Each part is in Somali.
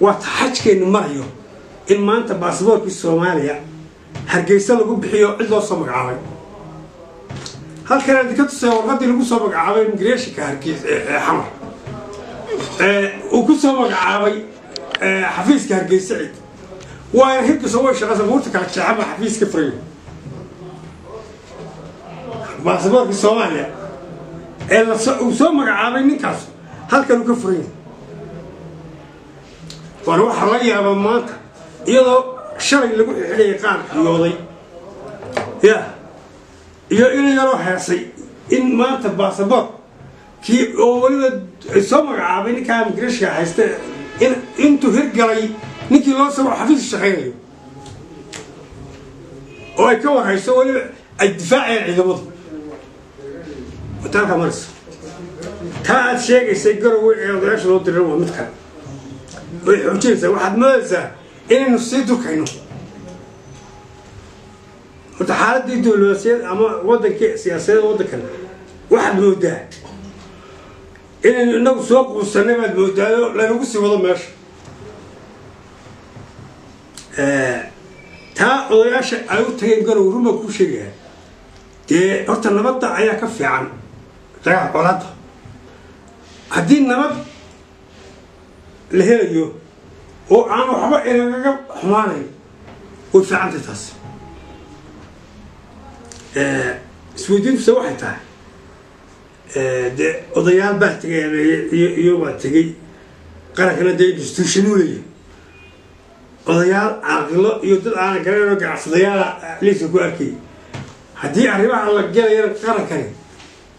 Waa xajkeennu marayo in maanta baasaboorkii Soomaaliya Hargeysa lagu bixiyo, cid loo soo magacaabay. Halkan idinka tusaya warqaddii lagu soo magacaabay immigrationka Hargeysa ee Xamar uu ku soo magacaabay xafiiska Hargeysa. Cid waana hirkiso way shaqaysa, buurta kala jeexaba xafiiska furayo. Baasaboorkii Soomaaliya ee uu soo magacaabay ninkaas halkan uu ka furan yahay. Waana waxaa laga yaabaa maanta, iyadoo shalay lagu xidhayay qaar riyooday ya iyo ina yaroo heesay, in maanta baasaboor kii oo weliba soo magacaabay ninkaa immigrationka hayste in intuu hirgalay ninkii loo soo xafiiska shaqaynayo oo ay ka warhayso, weliba ay difaacayaan ciidamadu wataalka marayso. Taa aad sheegaysay Garowe ee odayaasha loo diran waa mid kale, way xoojinaysaa. Waxaad moodaysaa inaynu sii durkayno. Horta xaaladdii diblomaasiyaed ama waddankii siyaasadeed waddankan waxaad moodaa inaynu inagu soo quusanay, baad moodaayo laynagu sii wado meesha. Taa odayaasha ay u tageen Garowe, run baan kuu sheegayaa, dee horta nabadda ayaa ka fiican dagaal, colaadda. Haddii nabad la helayo oo aan waxba inagaga xumaanayn, way fiicantay taas. Isweydiintuse waxay tahay, dee odayaal baa tegay iyo baa tegey, qarankana dee institution u leeyahay, odayaal, caaqilo iyo dad aanan garanayno, ganacsadayaala liiska ku arkayay. Haddii arrimaha la gelayana qarankani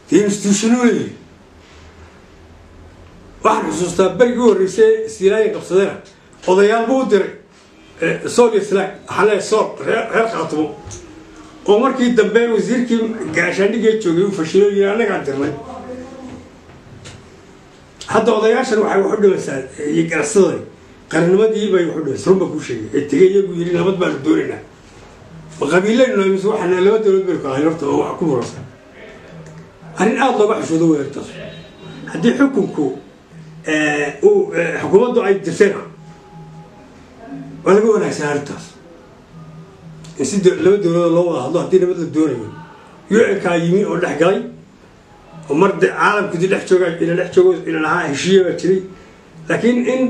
dee institution u leeyahay. Waxaan xusuustaa berigii u horreysay Siilaayin qabsadena odayaal buu u diray Sool iyo Slaag, waxaan leeyahay Sool, reer Khaatumo, oo markii dambe wasiirkii gaashaandhigee joogay uu fashilo, yiri annagaan dirnay. Hadda odayaashan waxay wax u dhimaysaa iyo ganacsadani qarannimadii bay wax u dhimaysaa. Run baa kuu sheegay ee tegey iyagu yidhi nabad baanu doonaynaa. Ma qabiilaynu nahay mise waxaana laba dowlad baynu kala hayn? Horta oo wax ku murasa arrin aada looga xishoodo wey arrintaas. Haddii xukunku uu xukuumaddu ay dirtayna waa laga wanaagsanaa arrintaas in si laba dowladood loo wada hadlo haddii nabad la doonayo. UN-kaa yimi oo dhex galay oo mar de caalamku di dhex jooga, ina dhex joogo, ina lahaa heshiiya baa jiray. Laakiin in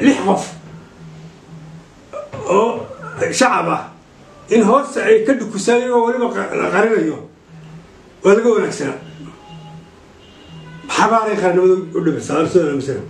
lix qof oo shacab ah in hoosta ay ka dhukusaan iyagoo weliba la qarinayo waa laga wanaagsanaa. Maxaa baanay qarannimada u dhimaysaa? Soo aaminsan.